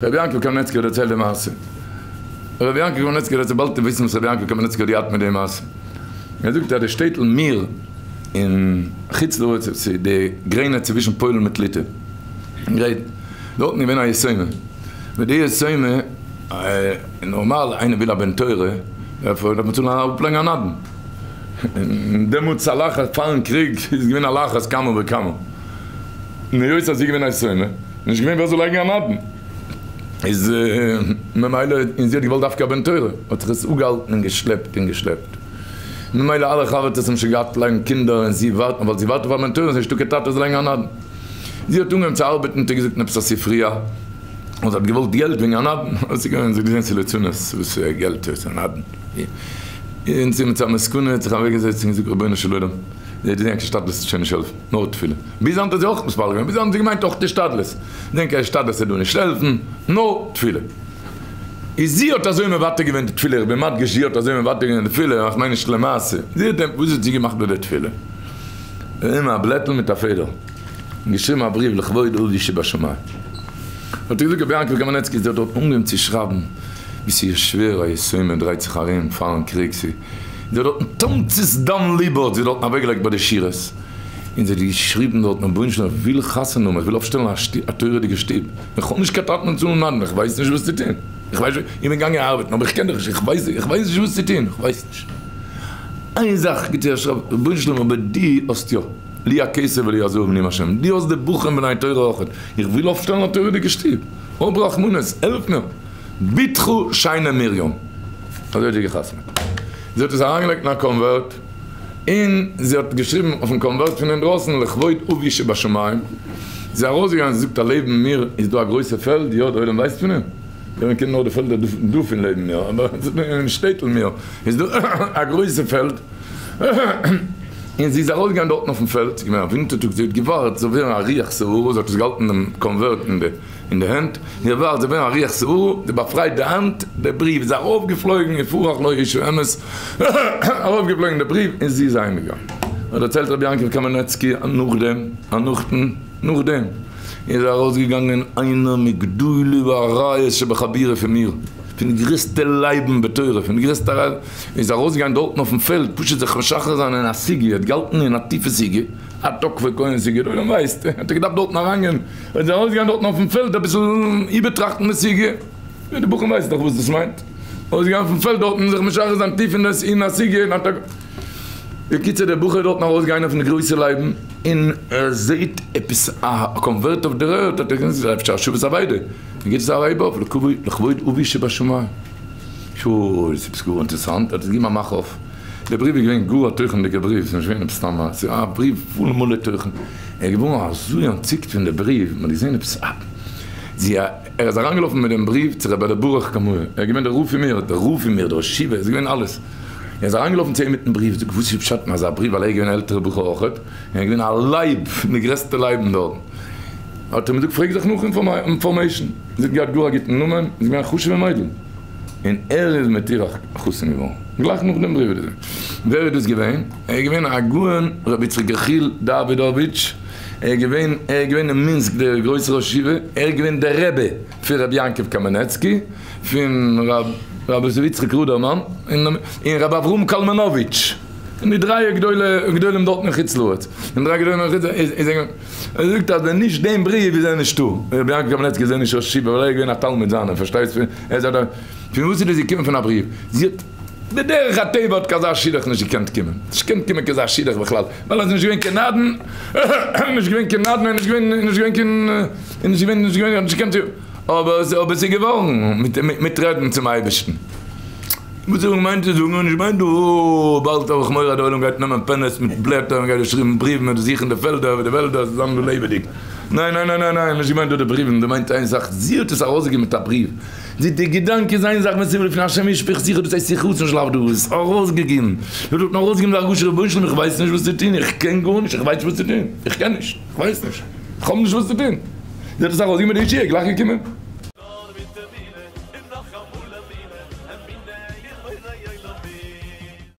רבי יעקב קאמינעצקי האט דערציילט די מעשה. רבי יעקב קאמינעצקי האט דערציילט, באלד וועט איר וויסן וואס רבי יעקב קאמינעצקי האט געהאט מיט די מעשה. ער זאגט אז די שטעטל מיר אין חוץ לארץ צו די גרעניץ צווישן פוילן מיט ליטע, גרעיט, דארטן איז געווען א יתומה, מיט די יתומה, נארמאל איינער וויל א בן תורה, דארף מען צאלן אראפלייגן א נדן, און דעמאלטס א לחץ פארן קריג איז געווען א לחץ כמה וכמה, און היות אז זי איז געווען א יתומה, נישט געווען ווער זאל לייגן א נדן, איז ממילא, און זי האט געוואלט דווקא א בן תורה, האט זיך עס אפגעהאלטן און געשלעפט און געשלעפט, ממילא אלע חבר'טעס האבן שוין געהאט לייגן קינדער און זי ווארט נאך ווייל זי ווארט אויף א בן תורה, ס'איז נישטא קיין טאטע זאל לייגן א נדן. זי האט אנגעהויבן צו ארבעטן האט ער געזאגט אין עפעס א ספריה, און זי האט געוואלט געלט וועגן א נדן, האט זי געזען ס'איז ליצנות וואס געלט איז א נדן, און זי מיט א מסקנא האט זיך אוועקגעזעצט און געזאגט רבונו של עולם, זי האט געזען קיין השתדלות וועט שוין נישט העלפן, נאר תפילה. ביז היינט האט זי אויך מתפלל געווען, ביז היינט האט זי געמיינט אויך השתדלות, זען קיין השתדלות וועט דא נישט העלפן, נאר תפילה. איז זי האט אזוי מוותר געווען די תפילה, איך בין מדגיש זי האט אזוי מוותר געווען די תפילה, איך מיין נישט למעשה, זי האט וואס האט זי געמאכט ביי די תפילה? גענומען א בלעטל מיט א פעדער און געשריבן א בריוו לכבוד אבי שבשמים. האט ער געזאגט רבי יעקב קאמענעצקי זי האט דארט אנגעהויבן צו שרייבן ווי ס'איז איר שווער א יתומה דרייט זיך ארום פארן קריג, ס'איז זי האט דארטן תמצית דם ליבו האט זי דארטן אוועקגעלייגט ביי די שורות, און זי האט געשריבן דארטן רבונו של עולם איך וויל חתונה האבן איך וויל אויפשטעלן א תורה'דיגע שטוב, איך האב נישט קיין טאטן צו נדן איך ווייס נישט וואס צו טון, איך ווייס איך בין געגאנגען ארבעטן אבער איך קען דאך נישט איך ווייס איך ווייס נישט וואס צו טון איך ווייס נישט. איין זאך גיט איר א שרייב רבונו של עולם אבער דו האסט יא לי הכסף ולי הזהב נאום השם דו האסט די בחורים בני תורה אויכעט איך וויל אויפשטעלן א תורה'דיגע שטוב האב רחמנות העלף מיר בתך שיינע מרים אזוי האט זי געחתמעט זי האט עס אריינגעלייגט אין א קאנווערט און זי האט געשריבן אויפן קאנווערט פון אינדרויסן לכבוד אבי שבשמים זי איז ארויסגעגאנגען זי זאגט אז לעבן מיר איז דא א גרויסע פעלד יא די עולם ווייסט פון אים יא מען קען נאר די פעלדער דא פון לעבן מיר אבער אין שטעטל מיר איז דא א גרויסע פעלד, און זי איז ארויסגעגאנגען דארטן אויפן פעלד, ס'איז געווען א ווינטער טאג, זי האט געווארט ס'זאל ווערן א רוח סערה, זי האט עס געהאלטן דעם קאנווערט אין די הענט, זי האט געווארט ס'זאל ווערן א רוח סערה, זי באפרייט די האנט, דער בריוו איז ארויפגעפלויגן, ופרח לו איש האמת, ארויפגעפלויגן דער בריוו, און זי איז אהיימגעגאנגען. האט דערציילט רבי יעקב קאמענעצקי נאכדעם, א נאכטן נאכדעם איז ארויסגעגאנגען איינער מגדולי האריות שבחבורה פון מיר, פון די גרעסטע לייבן בתורה, פון די גרעסטע אריות, איז ארויסגעגאנגען דארטן אויפן פעלד פשוט זיך משחרר זיין אין א סוגיא, ער האט געהאלטן אין א טיפע סוגיא, א תקפו כהן סוגיא, דער עולם ווייסט, האט ער געדארפט דארטן אריינגיין, איז ער ארויסגעגאנגען דארטן אויפן פעלד אביסל איבערטראכטן די סוגיא, די בחורים ווייסן דאך וואס דאס מיינט, ארויסגעגאנגען אויפן פעלד דארטן זיך משחרר זיין טיף אין א סוגיא, אין א תקפו. בקיצור דער בחור איז דארטן ארויסגעגאנגען פון די גרויסע לייבן, און ער זעהט עפעס א קאנווערט אויף דער ערד, האט ער געזעהן ס'איז אפשר א השבת אבידה, און גיבט עס א הייב אויף לכבוד אבי שבשמים. שוי, דאס איז עפעס גאר אינטערעסאנט, ער האט עס געגעבן א מאך אויף, דער בריוו איז געווען גאר א תוכנ'דיגער בריוו, ס'איז נישט געווען עפעס סתם א, ס'איז א בריוו פול מלא תוכן, ער איז געווארן אזוי אנטציקט פון די בריוו, מ'האט געזעהן עפעס א, זי א, ער איז אריינגעלאפן מיט דעם בריוו צו רבי אלי' ברוך קאמאר, ער איז געווען דער רב פון מיר, דער רב פון מיר, דער ראש ישיבה, ער איז געווען אלעס. ער איז אריינגעלאפן צו אים מיטן בריוו, זאגט וואס איז פשט אין אזא בריוו, ווייל ער איז געווען א עלטערע בחור אויכעט, און ער איז געווען א לייב, פון די גרעסטע לייבן דארטן. האט ער אים געזאגט פרעג זיך נאך information, זי האט געהאט גאר א גוטן נאמען, זי איז געווען א חשוב'ע מיידל, און ער איז מיט איר א חתן געווארן, גלייך נאך דעם בריוו. ווער איז דאס געווען? ער איז געווען הגאון רבי יצחק יחיאל דאווידאוויטש, ער איז געווען, ער איז געווען אין מינסק דער גרויסער ראש ישיבה, ער איז געווען דער רבי פון רבי יעקב קאמענעצקי, פון רבי יוסף יצחק רודערמאן און רבי אברהם קאלמאנאוויטש, פון די דריי גדולים דארטן אין חוץ לארץ, פון דריי גדולים אין חוץ לארץ, איז ער ער זאגט אז ווען נישט דעם בריוו איז ער נישטא, רבי יעקב קאמענעצקי איז ער נישט ראש ישיבה ווייל ער איז געווען א תלמיד זיינער, פארשטייסט, ער איז א פון וואס איז דאס געקומען פון א בריוו? זי האט בדרך הטבע האט כזה שידוך נישט געקענט קומען, נישט געקענט קומען כזה שידוך בכלל, ווייל ער איז נישט געווען קיין נדן, נישט געווען קיין נדן, נישט געווען נישט געווען קיין נישט געווען נישט געווען נישט געקענט אבער אבער ס'איז געווארן מיט מיט רעדן צום אייבערשטן. וואס איך מיין צו זאגן, נישט מיין דא באלד האב איך מורא אז די עולם גייט נעמען פענעס מיט בלעטער און גייט שריבן בריוון און זוכן די פעלדער ווי די וועלדער זאל זיין דא לעבעדיג. ניין ניין ניין ניין ניין נישט געמיינט דא די בריוון, דא מיינט איין זאך, זי האט עס ארויסגעגעבן מיט א בריוו, זי די געדאנק איז איין זאך מסובל לפני השם ישפוך שיחה דאס הייסט שיחות און שלאף דא איז ארויסגעגעבן, זי האט דארטן ארויסגעגעבן די הרגשה רבונו של עולם איך ווייס נישט וואס צו טון איך קען גארנישט איך ווייס נישט וואס צו טון איך קען נישט איך ווייס נישט איך האב נישט וואס צו טון, זי האט עס ארויסגעגעבן מיט די ישועה גלייך געקומען.